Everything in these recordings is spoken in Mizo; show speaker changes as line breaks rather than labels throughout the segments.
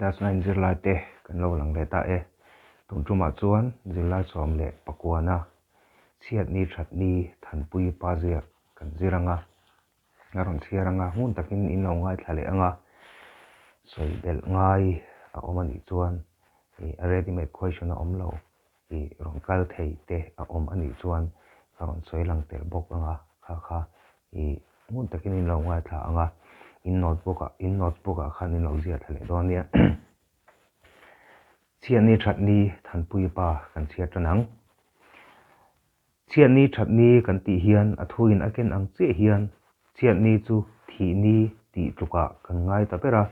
Class 9 zirlaite kan lo lang leh ta e. Tun tumah chuan zirlai 19na chhiatni thatni Thanpui pa ziak kan zir anga, a rawn chhiar anga, ngun takin in lo ngaithla leh anga, sawi belh ngai a awm anih chuan a ready made question a awm lo i rawn kal thei te a awm anih chuan ka rawn sawi lang tel bawk anga, kha kha i ngun takin in lo ngaithla anga, in notebook ah in notebook ah khan in lo ziah thla leh dawn nia. Chhiatni thatni Thanpui pa kan chhiat tan ang. Chhiatni thatni kan tih hian a thuin a ken ang chiah hian chhiatni chu thihni tih tlukah kan ngai ta ber a.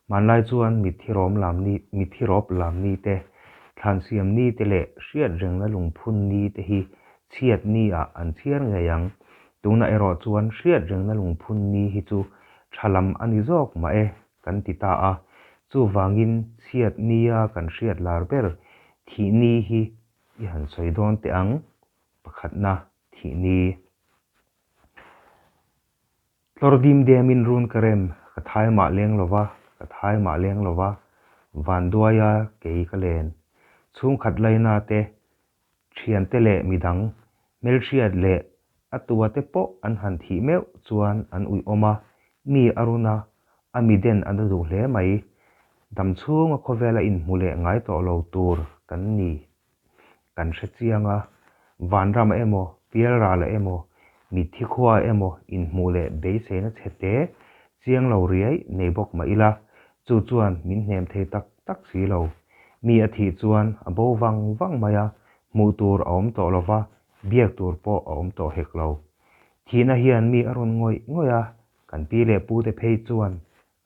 Hmanlai chuan mitthi rawm lam ni mitthi rawp lam ni te, thlan siam ni te leh hriat rengna lungphun ni te hi chhiatni ah an chhiar ngei ang. Tunah erawh chuan hriat rengna lungphun ni hi chu tha lam a ni zawk mah e kan ti ta a. Chuvangin chhiatnia kan hriat lar ber thihni hi i han sawi dawn teh ang, pakhatna thihni. Tlawr dim demin run ka rem, ka thai mah leng lova, ka thai mah leng lova, vanduaia kei ka len. Chhungkhat laina te, thiante leh midang, hmelhriat leh a tua te pawh an han thih meuh chuan an uiawm a, mi a run a, a mi den a na duh hle mai. Dam chhunga khawvela inhmu leh ngai tawh lo tur kan ni. Kan hre chiang a, vanram emaw, pialral emaw, mitthi khua emaw inhmuh leh beiseina chhe te chiang lo riai nei bawk mah ila, chu chuan min hnem thei tak tak si lo. Mi a thih chuan a bo vang vang mai a, hmuh tur a awm tawh lo va, biak tur pawh a awm tawh hek lo. Thihna hian mi a rawn ngawih ngawih a, kan pi leh pute phei chuan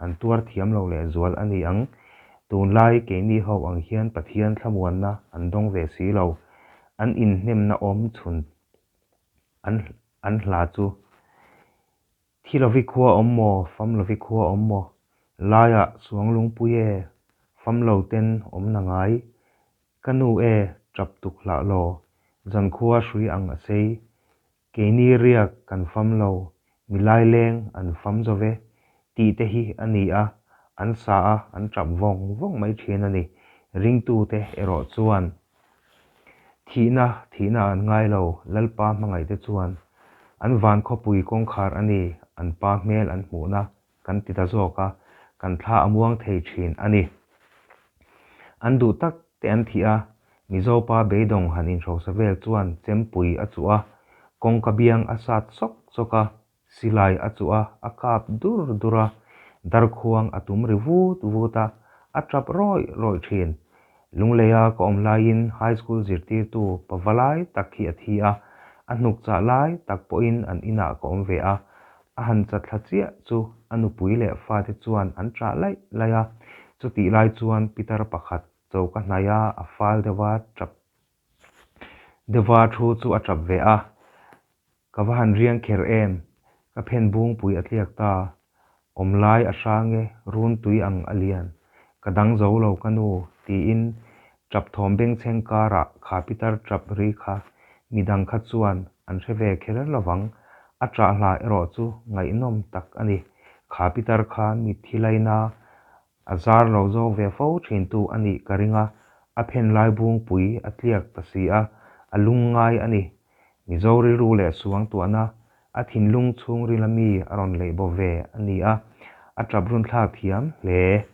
an tuar thiam lo lehzual a ni ang. Tunlai keini ho ang hian Pathian thlamuanna an dawng ve si lo. An inhnemna awm chhun an an hla chu, Thi lovi khua awm maw, fam lovi khua awm maw, laiah suang lungpui e, fam lo ten awm na ngai, ka nu e, tap tuk hlah law, zankhua hrui ang a sei, Keini riak kan fam lo, mi laileng an fam zo ve, tih te hi a ni a, an sa a, an tap vawng vawng mai thin a ni. Ringtute erawh chuan thihna thihna an ngai lo, Lalpa hmangaihte chuan an van khawpui kawngkhar a ni, an pa hmel an hmuhna kan ti ta zawk a, kan thla a muang thei thin a ni. An duh tak te an thih a, Mizopa beidawng han inhrosa vel chuan chempui a chuh a, kawngka biang a sat sawk sawk a, silai a chuh a, a kap dur dur a, darkhuang a tum ri vut vut a, a tap rawih rawih thin. Lungleia ka awm laiin high school zirtirtu pava lai tak hi a thi a, a hnuk chah lai tak pawhin an inah ka awm ve a, a han chat thla chiah chu a nupui leh fate chuan an ṭah laih laih a, chutih lai chuan pitar pakhat choka hnaia a fal deuha ṭap deuha thu chu a ṭap ve a, Ka va han riang kher em? Ka phen bungpui a tliak ta. Awm lai a hrang e, run tui ang a lian. Ka dang zo lo ka nu, tiin ṭap thawm bengchheng karah kha pitar ṭap ri kha midang kha chuan an hre ve kher lovang. A ṭah hla erawh chu ngaihnawm tak a ni. Kha pitar kha mitthi laina A zar lo zawk ve fo thintu a nih ka ring a, a phen lai bungpui a tliak ta si a, a lungngai a ni. Mizo rilru leh suangtuahna, a thinlung chhungrila mi a rawn leih baw ve a ni a, a tap runthlak thiam hle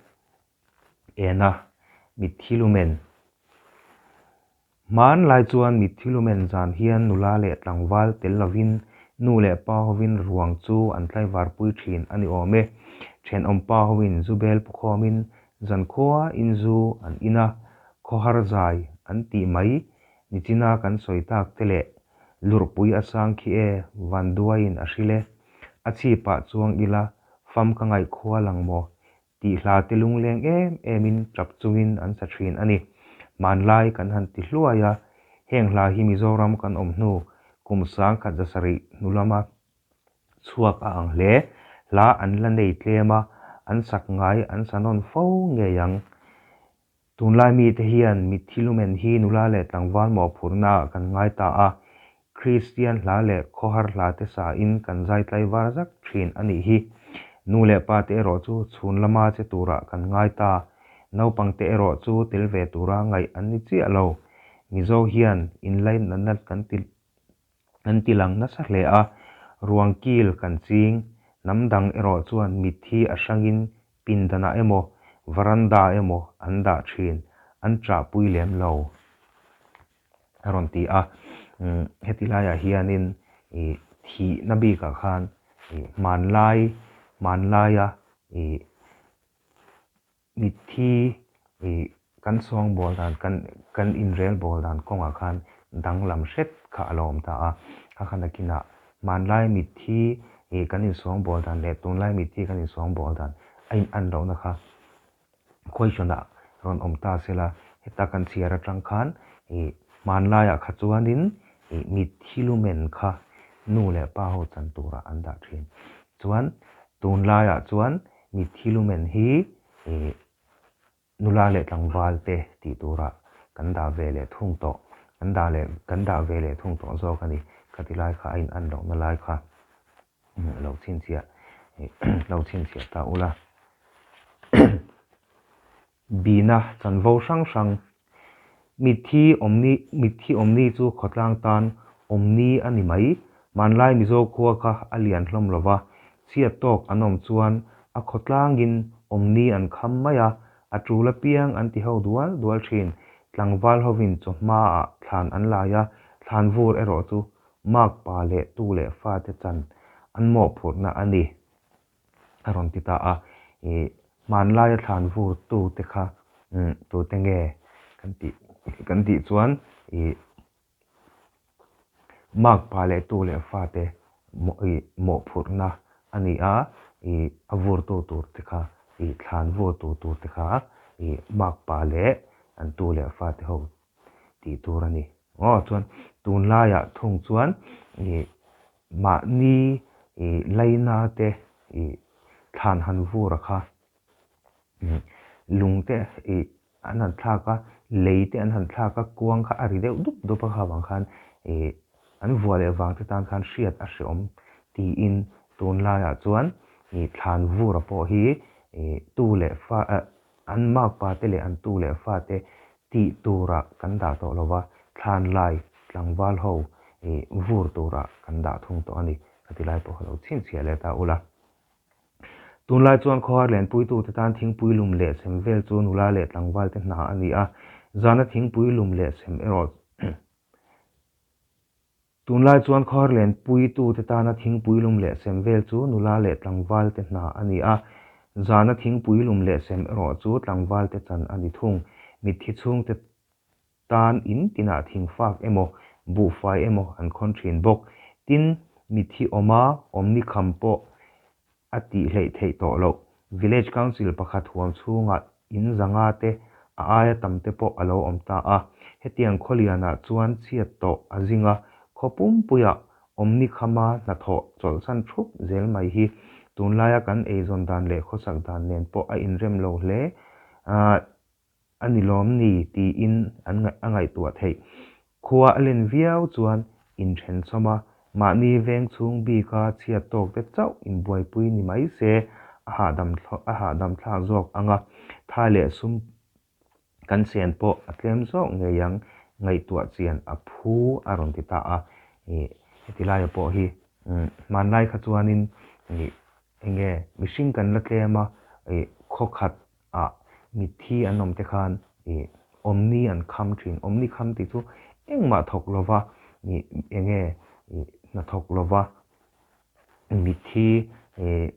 en a, mitthi lumen. Hmanlai chuan mitthi lumen zan hian nula leh tlangval tel lovin nu leh pa hovin ruang chu an tlaivarpui thin a ni awm e. Thenawm pa hovin zu bel pukhawmin zankhua in zu an in a, khawhar zai an tih mai nichina kan sawi tak te leh lurhpui a sang khi e vanduaiin a hrilh e. A chhipah chuang ila fam ka ngaihkhua lang maw Tih hla te lungleng em emin tap chungin an sa thin a ni. Hmanlai kan han ti hluai a, heng hla hi Mizoram kan awm hnu kum 1700 hnu lama chhuak a ang hle. Hla an la nei tlem a, an sak ngai an sa nawn fo ngei ang. Tunlai mite hian mitthi lumen hi nula leh tlangval mawhphurhna ah kan ngai ta a, Kristian hla leh khawhar hla te sa in kan zai tlaivar zak thin a nih hi. Nu leh pa te erawh chu chhun lama che turah kan ngai ta. Naupangte erawh chu tel ve tura ngaih an ni chiah lo. Mizo hian inlainatna kan ti kan ti lang nasa hle a, ruang kil kan ching. Hnam dang erawh chuan mitthi a hrangin pindanah emaw, varanda emaw an dah thin, an ṭahpui lem lo. A rawn ti a, heti laiah hianin ih thihna bikah khan ih hmanlai hmanlaia ih mitthi ih kan sawngbawl dan kan kan inrel bawl dan kawngah khan danglam hret kha a lo awm ta a, kha kha nakinah hmanlai mitthi ih kan insawngbawl dan leh tunlai mitthi kan insawngbawl dan a in an lohna kha Question ah rawn awm ta sela, heta kan chhiar atang khan ih hmanlaiah kha chuanin ih mitthi lumen kha nu leh pa ho chan turah an dah thin. Chuan tunlaiah chuan mitthi lumen hi ih nula leh tlangval te tih turah kan dah ve leh thung tawh, kan dah leh kan dah ve leh thung tawh zawk a ni. Khati lai kha a in an lohna lai kha. Lo chhinchhiah lo chhinchhiah ta ula. Bina chanvo hrang hrang Mitthi awmni Mitthi awmni chu khawtlang tan awmni a ni mai. Hmanlai Mizo khua kha a lian hlawm lo va, chhiat tawk an awm chuan a khawtlangin awmni an kham mai a, a tul apiang an ti ho dual dual thin. Tlangval hovin chawhmaah thlan an lai a, thlan vur erawh chu Makpa leh tu leh fate chan an mawhphurhna a ni, a rawn ti ta a. Ih, hmanlaia thlan vurtu te kha tute nge kan tih kan tih chuan ih makpa leh tu leh fate ih mawhphurhna a ni a, ih a vurtu tur te kha ih thlan vurtu tur te kha ih makpa leh an tu leh fate ho tih tur a ni. Aw chuan tunlaiah thung chuan ih mahni ih laina te ih thlan han vur a kha lung te ih an han thlak a, lei te an han thlak a, kuang kha a ri deuh dup dup a kha vang khan ih an vuah leh vang te tan khan hriat a hreawm tiin tunlaiah chuan ih thlan vur a pawh hi ih tu leh fa An makpa te leh an tu leh fate tih turah kan dah tawh lo va, thlan lai tlangval ho ih vur turah kan dah thung tawh a ni. Ka ti lai pawh ka lo chhinchhiah leh ta ula. Tunlai chuan khawhar lenpuitute tan thingpui lum leh sem vel chu nula leh tlangval te hna a ni a, zana thingpui lum leh sem erawh Tunlai chuan khawhar lenpuitute tana thingpui lum leh sem vel chu nula leh tlangvalte hna a ni a, zana thingpui lum leh sem erawh chu tlangvalte chan a ni thung. Mitthi chhungte tan in tinah thingfak emaw, buhfai emaw an khawn thin bawk. Tin, mitthi awma awmni kham pawh a tih hleih theih tawh loh. Village Council pakhat huam chhungah in zanga te, a aia tam te pawh a lo awm ta a. Hetiang khawlianah chuan chhiat tawh a zing a, khaw pumpuiah awmni khama hnathawh chawlhsan thup zel mai hi tunlaia kan eizawn dan leh khawsak dan nen pawh a inrem lo hle a ni lawm ni tiin an a ngaihtuah theih. Khua a len viau chuan inthen chawm a, mahni veng chhung bika chhiat tawk te chauh inbuaipui ni mai se a hahdam a hahdam thlak zawk ang a, tha leh sum kan sen pawh a tlem zawk ngei ang ngaihtuah chian a phu a rawn ti ta a. Ih heti laia pawh hi hmanlai kha chuanin ih enge mihring kan la tlem a, ih khaw khat ah mitthi an awm te khan ih awmni an kham thin. Awmni kham tih chu engmah thawk lova ih enge ih hnathawk lova mitthi ih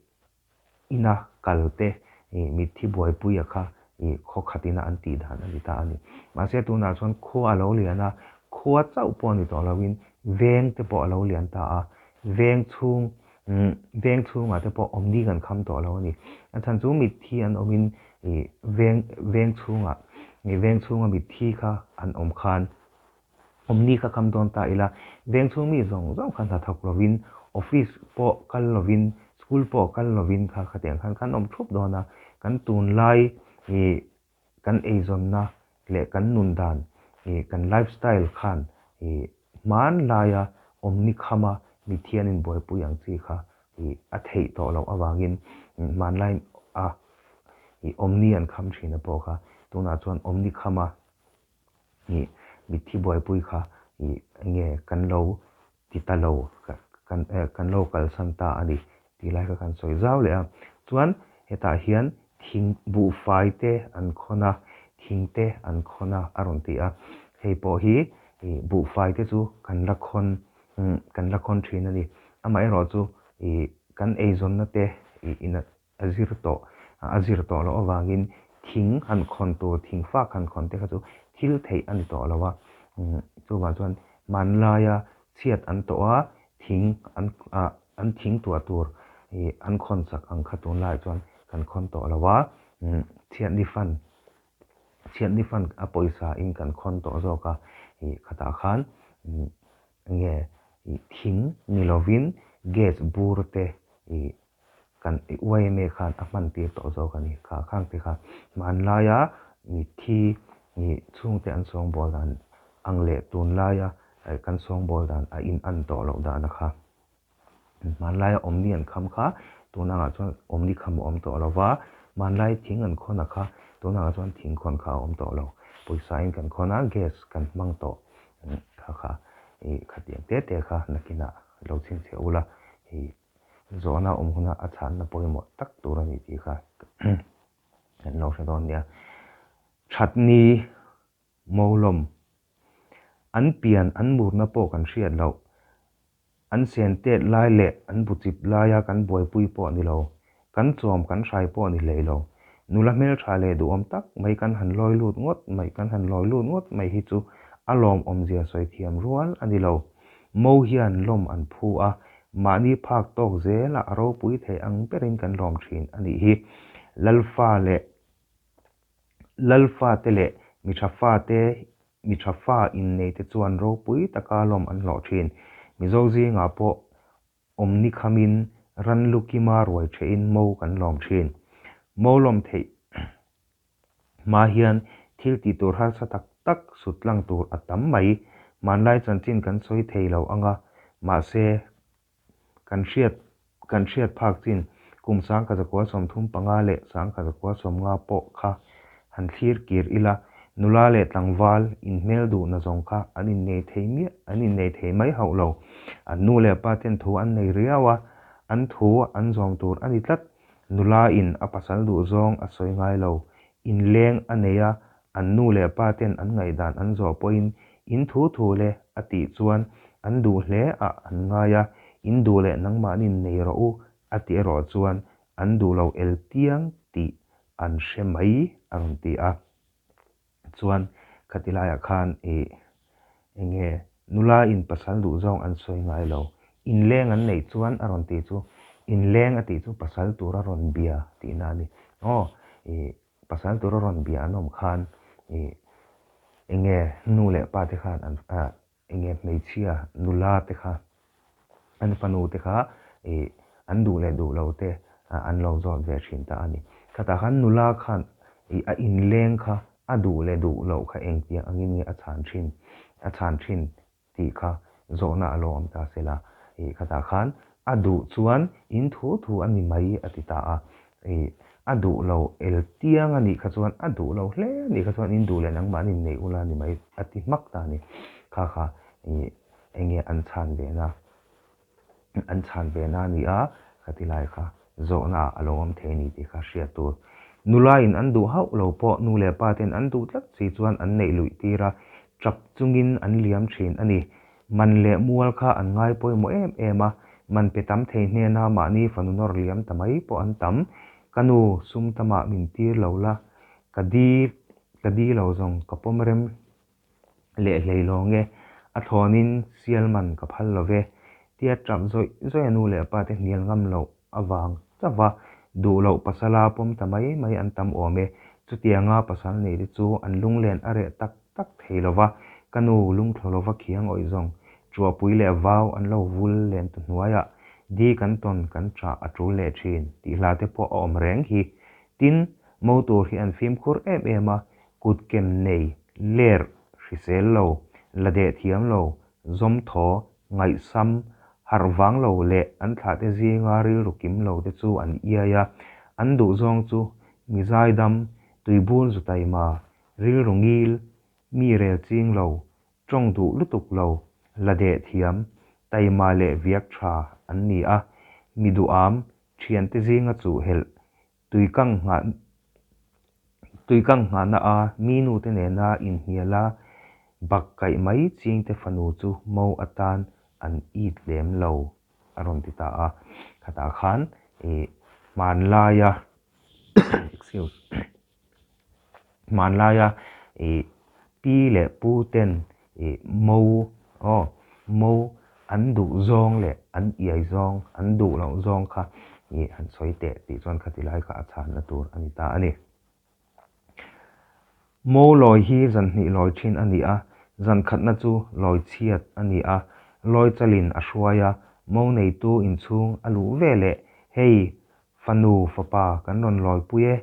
ina kal te ih mitthi buaipuia kha ih khaw khat ina an tih dan a ni ta a ni. Mahse tunah chuan khua a lo lian a, khua chauh pawh a ni tawh loin veng te pawh a lo lian ta a, veng chhung Umm veng chhungah te pawh awmni kan kham tawh lo a ni. A chhan chu mitthi an awmin ih veng veng chhungah ih veng chhunga mitthi kha an awm khan awmni kha kham dawn ta ila veng chhung mi zawng zawng kha hnathawk lovin office pawh kal lovin school pawh kal lovin kha khatiang khan kan awm thup dawn a kan tunlai ih kan eizawnna leh kan nun dan ih kan life style khan ih hmanlaia awmni khama mithian inbuaipui ang chi kha ih a theih tawh loh avangin hmanlai a Ih awmni an kham thin a pawh kha tunah chuan awmni khama ih mitthi buaipui kha ih enge kan lo ti ta lo kan kan lo kalsan ta a ni tih lai kha kan sawi zau leh a. Chuan hetah hian thing buhfai te an khawn a, thing te an khawn a a rawn ti a. Hei pawh hi ih buhfai te chu kan la khawn kan la khawn thin a ni. Amaherawhchu ih kan eizawnna te ih in a zir tawh a zir tawh loh avangin thing han khawn tur thing fak han khawn te kha chu thil theih a ni tawh lo a chuvang chuan hmanlaia chhiat an tawh a thing an ah an thing tuah tur ih an khawn chak ang kha tunlaiah chuan kan khawn tawh lo a chhiat ni fan chhiat ni fan a pawisa in kan khawn tawh zawk a ih khatah khan enge ih thing ni lovin gas bur te ih Kan yma khan a hman tir tawh zawk a ni. Kha khang te kha hmanlaia mitthi chhungte an sawngbawl dan ang leh tunlaia kan sawngbawl dan a in an tawh loh dan a kha. Hmanlaia awmni an kham kha tunangah chuan awmni kham a awm tawh lo va, hmanlai thing an khawn a kha tunangah chuan thing khawn kha a awm tawh lo. Pawisa in kan khawn a, gas kan hmang tawh kha kha khatiang te te kha nakinah lo chhinchhiah ula Zawhna awm huna a chhanna pawimawh tak tur a ni tih kha kan lo hre dawn nia. Thatni Molawm An pian an murna pawh kan hriat loh. An sen tet lai leh an bu chip laia kan buaipui pawh ni lo. Kan chawm kan hrai pawh ni hlei lo. Nula hmeltha leh duhawm tak mai kan han lawi lut ngawt mai kan han lawi lut ngawt mai hi chu a lawmawmzia sawi thiam rual a ni lo. Mo hian lawm an phu a, mahni phak tawk zela a ropui thei ang berin kan lawm thin a nih hi. Lalfa leh Lalfa te leh mi tha fa te mi tha fa innei te chuan ropui taka lawm an hlawh thin. Mizo zingah pawh awmni khamin ran lu kima ruai thehin mo kan lawm thin. Mo lawm theih Hma hian thil tih tur harsa tak tak sut tlang tur a tam mai. Hmanlai chanchin kan sawi thei lo ang a, mahse kan hriat kan hriat phak chin kum 1935 leh 1950 pawh kha han thlir kir ila, nula leh tlangval inhmel duhna zawng kha an innei thei miah an innei thei mai hauh lo. An nu leh pa ten thu an nei riau a, an thu an zawm tur a ni tlat. Nula in a pasal duh zawng a sawi ngai lo. Inleng a nei a, an nu leh pa ten an ngaihdan an zawh pawhin in thu thu le a tih chuan an duh hle ah an ngai a, in duh leh nangmahnin nei rawh u a tih erawh chuan an duh lo el tiang tih an hre mai a rawn ti a. Chuan khati laiah khan ih enge nula in pasal duh zawng an sawi ngai lo, inleng an neih chuan a rawn tih chu inleng a tih chu pasal tur a rawn bia tihna a ni. Aw ih pasal tur a rawn bia an awm khan ih enge nu leh pa te khan an ah Enge hmeichhia nula te kha an fanu te kha ih an duh leh duh lo te an lo zawt ve thin ta a ni. Khatah khan nula khan ih a inleng kha a duh leh duh loh kha engtiang angin nge a chhan thin a chhan thin tih kha zawhna a lo awm ta sela ih khatah khan a duh chuan in thu thu a ni mai a ti ta a. Ih, a duh lo el tiang a nih kha chuan a duh lo hle a nih kha chuan in duh leh nangmah an inneih ula ni mai a ti hmak ta a ni. Kha kha ih eng nge an chhan ve na, an chhan ve na a ni a, ka ti lai kha zawhna ah a lo awm thei a ni tih kha hriat tur. Nula in an duh hauh lo pawh nu leh pa ten an duh tlat si chuan an neih luih tir a, tap chungin an liam thin a ni. Man leh mual kha an ngai pawimawh em em a, man pe tam thei hnena mahni fanu nawr liam ta mai pawh an tam. Ka nu, sum tamah min tir lo la, ka di ka di lo zawng ka pawm rem leh hlei lawng e, a thlawnin sial man ka phal lo ve, tia tap zawih zawih a nu leh pa te hnial ngam loh avang chauh a, duh loh pasala pawm ta mai mai an tam awm e. Chutianga pasal nei te chu an lunglen a reh tak tak thei lo va, ka nu lungthlo lova khiang awih zawng, Chuahpui leh vau an lo vul len tu hnuaiah di kan tawn kan chah a tul leh thin tih hla te pawh a awm reng hi. Tin, mo tur hi an fimkhur em em a, kut kem nei, ler, hrisel lo, la deh thiam lo, zawmthaw, ngaihsam, harh vang lo leh an thlahte zinga rilru kim lo te chu an iai a, an duhzawng chu Mi zaidam, tuibur zu taima, rilru ngil, mi rel ching lo, tawng duh lutuk lo, la deh thiam, taima leh viak tha an ni a. Mi duham, thiante zinga chuh helh, tuikang nghah tuikang nghahna a mi nute nena inhniala bak kaih mai chingte fanu chu mo atan an it lem lo a rawn ti ta a. Khatah khan ih hmanlaia excuse hmanlaia ih pi leh pu ten ih mo aw mo an duh zawng leh an iai zawng an duh loh zawng kha ih han sawi teh tih chuan khati lai kha a chhanna tur a ni ta a ni. Mo lawi hi zan hnih lawi thin a ni a, zan khatna chu lawi chhiat a ni a, lawi chalin a hruai a, mo neitu inchhung a luh ve leh, Hei, fanu, fapa kan rawn lawipui e,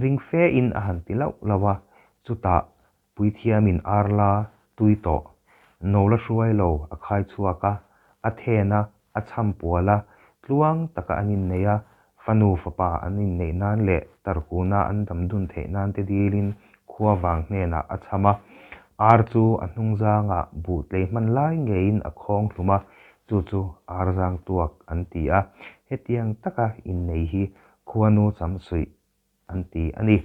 ring fe in a han ti lauh lauh a, chutah Puithiamin ar la tui tawh, no la hruai lo a khai chhuak a, a then a, a chham pual a, tluang taka an innei a, fanu fapa an inneih nan leh tarkuna an dam dun theih nan te dilin khua vang hnenah a chham a. Ar chu a hnungzangah buh tlei hman lai ngeiin a khawng hlum a, chu chu ar zang tuak an ti a. Hetiang taka innei hi khuanu samsuih an ti a ni.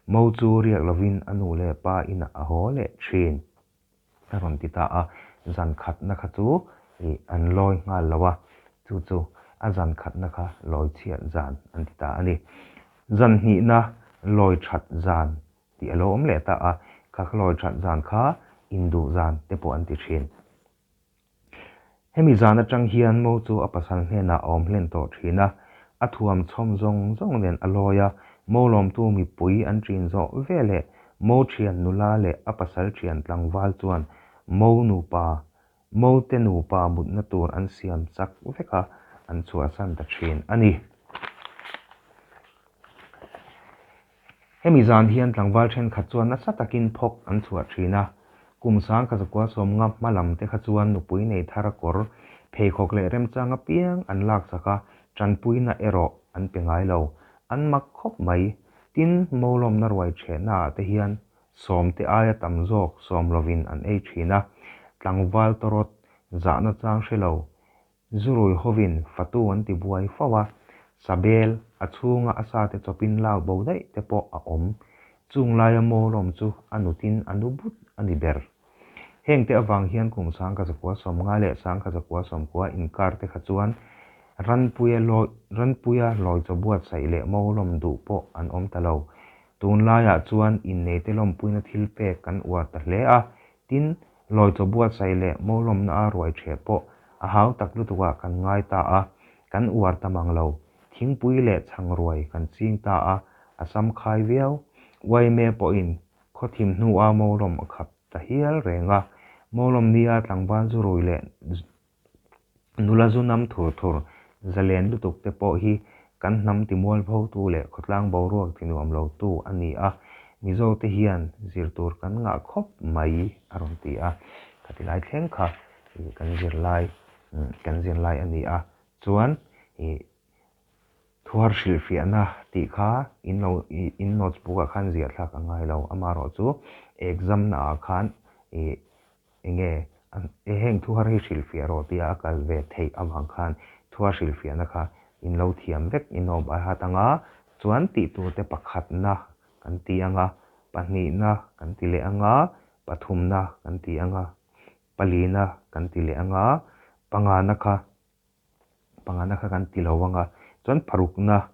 Mo chu riak lovin a nu leh pa inah a haw leh thin a rawn ti ta a, zan khatna kha chu ih an lawi nghal lo a, chu chu a zan khatna kha lawi chhiat zan an ti ta a ni. Zan hnihna lawi that zan tih a lo awm leh ta a, kha lawi that zan kha induh zan te pawh an ti thin. Hemi zan atang hian mo chu a pasal hnenah a awm hlen tawh thin a, a thuam chhawm zawng zawng nen a lawi a, mo lawmtu mipui an ṭin zawh veleh mo ṭhian nula leh a pasal ṭhian tlangval chuan mo nupa, mo te nupa mutna tur an siam chak vek a, an chhuahsan ta ṭhin a ni. Hemi zan hian tlangval thenkhat chuan nasa takin phawk an chhuah thin a, kum sangkha zakua sawmnga hma lam te kha chuan nupui nei thar a kawr, pheikhawk leh remchang apiang an laksak a, tanpuina erawh an pe ngai lo. An mak khawp mai. Tin, Mawlawmna ruai chhehna ah te hian sawmte aia tam zawk sawm lovin an ei thin a, tlangval tawrawt zahna chang hre lo Zurui hovin fatu an ti buai fo a, sabel a chhunga a sate chawpin lak bo daih te pawh a awm. Chung laia mawlawm chu a nutin a nu but a ni ber. Hengte avang hian kum 1950 leh 1990 inkar te kha chuan Ranpuia lawi Ranpuia lawi chaw buatsaih leh mawlawm duh pawh an awm ta lo. Tunlaiah chuan inneite lawmpuina thil pek kan uar ta hle a, tin, Lawi chaw buatsaih leh mawlawmna a ruai ṭheh pawh a hau tak lutukah kan ngai ta a, kan uar ta mang lo. Thingpui leh chhang ruai kan ching ta a, a sam khai viau. Uaime pawhin khaw thim hnua mawlawm a khap ta hial reng a, mawlawm nia tlangval zu rui leh Nula zu nam thur thur zalen lutuk te pawh hi kan hnam timualphotu leh khawtlang boruak tinuam lotu a ni a, Mizo te hian zir tur kan ngah khawp mai a rawn ti a, khati lai thleng kha ih kan zirlai kan zirlai a ni a, chuan ih Thuar hrilhfiahna tih kha in lo in notes book ah khan ziah thlak a ngai lo. Amaherawh chu exam na ah khan ih enge heng thuar hi hrilhfiah rawh tia a kal ve theih avang khan thuar hrilhfiahna kha in lo thiam vek in awm a hat anga chuan tih tur te pakhatna kan ti anga, pahnihna kan ti leh anga, pathumna kan ti anga, palina kan ti leh anga, pangana kha Pangana kha kan ti lo ang a, chuan parukna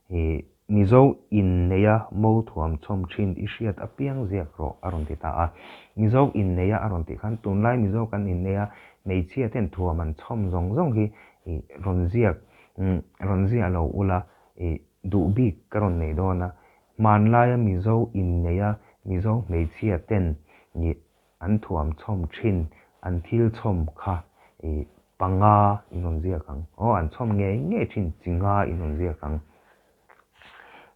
ih Mizo inneia mo thuam chhawm thin i hriat apiang ziak rawh a rawn ti ta a. Mizo inneia a rawn tih khan tunlai Mizo kan inneia hmeichhia ten thuam an chhawm zawng zawng hi ih rawn ziak rawn ziah lo ula ih duh bik ka rawn nei dawn a. Hmanlaia Mizo inneia Mizo hmeichhia ten ih An thuam chhawm thin, an thil chhawm kha i panga in rawn ziak ang. Aw, an chhawm ngei ngei thin chi nga in rawn ziak ang.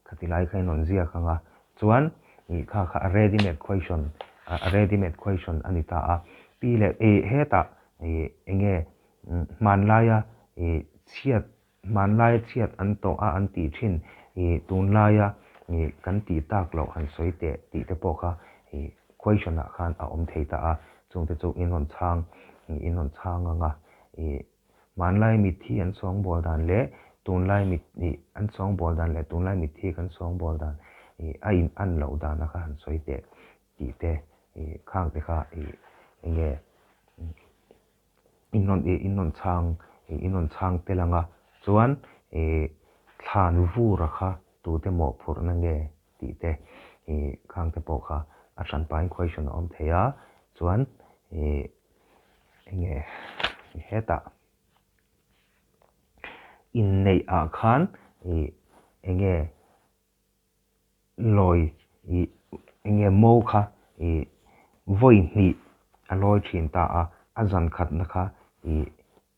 Khati lai kha in rawn ziak ang a, chuan i kha kha a ready made question, a ready made question a ni ta a. Pi leh i hetah i enge hmanlaia i chhiat Hmanlaia chhiat an tawh a an tih thin i tunlaia ih kan tih tak loh han sawi teh tih te pawh kha ih question ah khan a awm thei ta a, chungte chu in rawn chhang ih in rawn chhang ang a, ih hmanlai mitthi an sawngbawl dan leh tunlai mit ih an sawngbawl dan leh tunlai mitthi kan sawngbawl dan ih a in an loh dan a kha han sawi teh tih te ih khang te kha ih eng nge in rawn ih in rawn chhang ih in rawn chhang tel ang a, chuan ih thlan vura kha tute mawhphurhna nge tih te ih khang te pawh kha a hran pahin question a awm thei a, chuan ih eng nge hetah inneih ah khan ih eng nge lawi ih eng nge mo kha ih vawi hnih a lawi thin ta a, a zan khatna kha ih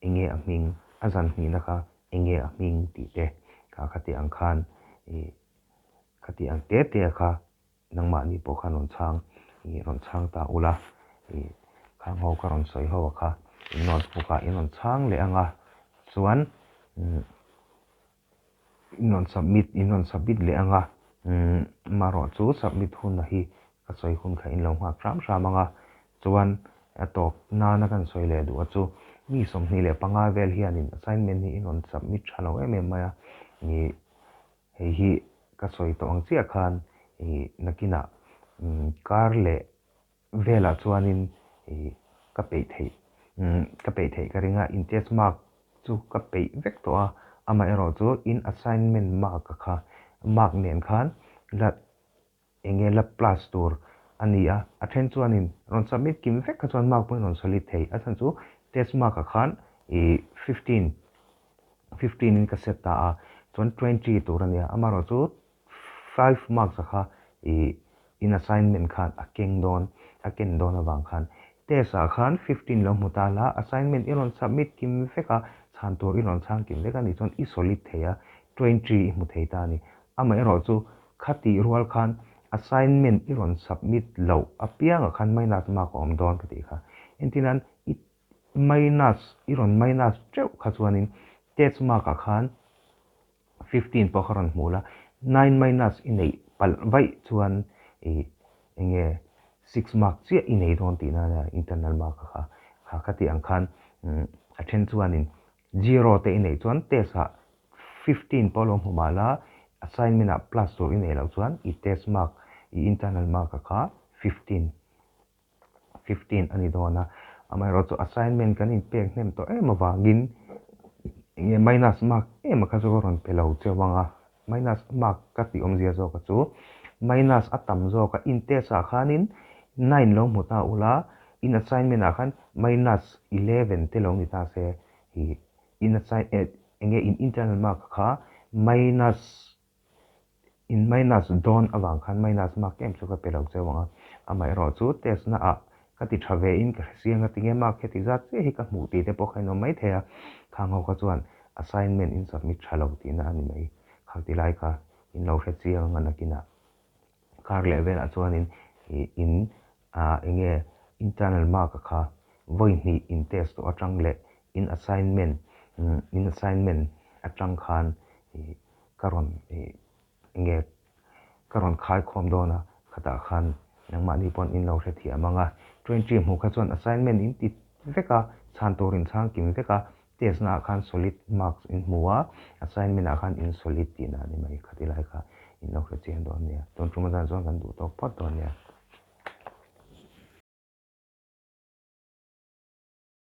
eng nge a hming, a zan hnihna kha eng nge a hming tih te kha khati ang khan ih khati ang te te kha nangmahni pawh khan rawn chhang ih rawn chhang ta ula ih khang ho ka rawn sawi ho a kha in notebook ah in rawn chhang leh ang a chuan umm In rawn submit in rawn submit leh ang a, umm marawh chu submit hun hi ka sawi hun kha in lo nghak hram hram ang a, chuan a tawp nana kan sawi leh duh a chu mi 25 vel hianin assignment hi in rawn submit tha lo em em mai a, ih hei hi ka sawi tawh ang chiah khan ih nakinah umm kar leh velah chuanin ih ka peih theih umm ka peih theih ka ring a in test mark chu ka peih vek tawh a amaherawh chu in assignment mark a kha mark nen khan la eng nge la plus tur a ni a a then chuanin rawn submit kim vek kha chuan mark pawhin rawn solid thei a chhan chu test mark ah khan ih 15 15 in ka set ta a chuan 20 tur a nia amaherawh chu 5 marks a kha ih in assignment khan a keng dawn, a ken dawn avang khan test ah khan 15 lo hmu ta la, assignment i rawn submit kim vek a, chhan tur i rawn chhang kim vek a nih chuan i solid thei a, 20 i hmu thei ta a ni. Amaherawh chu khatih rual khan assignment i rawn submit loh apiangah khan minus mark a awm dawn ka tih kha. Entirnan i minus i rawn minus teuh kha chuanin test mark ah khan 15 pawh kha rawn hmuh la, 9 minus i neih palh vaih chuan ih eng nge 6 mark chiah i nei dawn tihna ania internal mark a kha kha kha tih ang khan a then chuanin zero te i neih chuan test ah 15 pawh lo hmu mah la assignment ah plus tur i neih loh chuan i test mark i internal mark a kha 15 15 a ni dawn a, amaherawhchu assignment kan inpek hnem tawh em avangin eng nge minus mark em a kha chu ka rawn pe lo cheu ang a, minus mark ka tih awmzia zawk a chu minus a tam zawk a, in test ah khanin 9 lo hmu ta ula in assignment ah khan minus 11 te lo ni ta se ih in assign eng nge in internal mark kha minus In minus dawn avang khan minus mark em chu ka pe lo cheu ang a, amaherawh chu test na ah ka ti tha ve in ka hre siang a tinge mark heti zat chiah hi ka hmuh tih te pawh kha in awm mai thei a, khang ho kha chuan assignment in submit tha lo tihna a ni mai, khang ti lai kha in lo hre chiang ang a nakinah kar leh velah chuanin ih in ah enge internal mark a kha vawi hnih in test tawh atang leh in assignment in assignment atang khan ih Ka rawn ih nge ka rawn khai khawm dawn a, khatah khan nangmahni pawn in lo hrethiam ang a. 20 hmuh kha chuan assignment in ti vek a, chhan tur in chhang kim vek a, test naah khan solid marks in hmu a, assignment ah khan in solid tihna a ni mai. Khati lai kha in lo hrechiang dawn nia. Tun tum atan chuan kan duh tawk phawt dawn nia.